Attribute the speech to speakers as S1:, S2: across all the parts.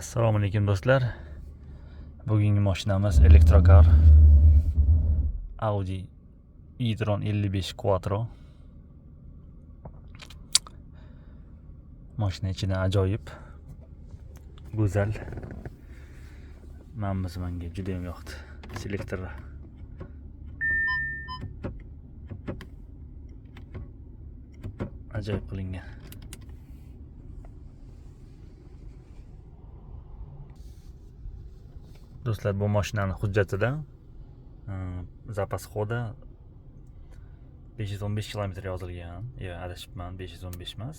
S1: Assalomu alaykum, do'stlar. Bugungi mashinamiz elektrokar Audi e-tron 55 Quattro. Mashina ichidan ajoyib, go'zal. Manimiz menga juda ham yoqdi. Selektor ajoyib qilingan. Do'stlar, bu mashinani hujjatida запас хода 515 kilometr yozilgan. Yo, adashibman, 515 emas.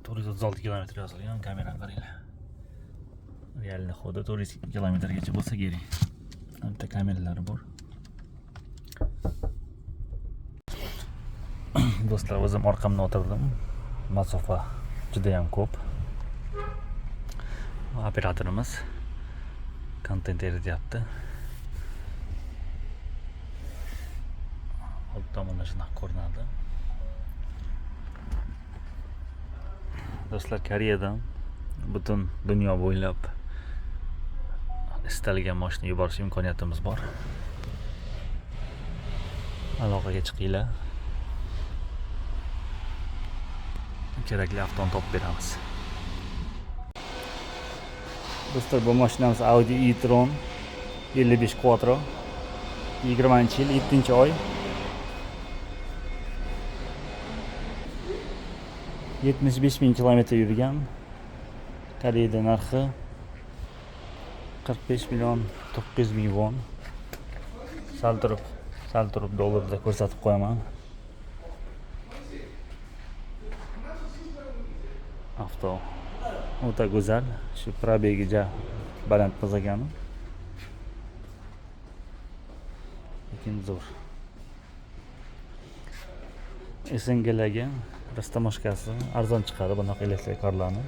S1: 436 kilometr yozilgan, kamerani qaranglar. Реальный хода 400 kilometrgacha bo'lsa kerak. Bitta kameralari bor. Do'stlar, o'zim orqamdan o'tirdim. Masofa juda ham ko'p. Operatorimiz kontent erityapti. Old tomondan shunaqa ko'rinadi. Do'stlar, Koreyadan butun dunyo bo'ylab istalgan mashina yuborish imkoniyatimiz bor. Aloqaga chiqinglar. Kerakli avtoni topib beramiz. Do'stlar, bu mashinamiz Audi e-tron 55 Quattro, 20-yil 7-oy. 75 ming kilometr yurgan. Koreyada narxi 45 million 900 ming won. Sal turib, sal turib dollarda ko'rsatib qo'yaman. Avto o'ta go'zal. Shu пробег i ja baland emas ekani. Lekin zo'r. СНГ larga растаможка si arzon chiqadi bunaqa elektrokarlarni.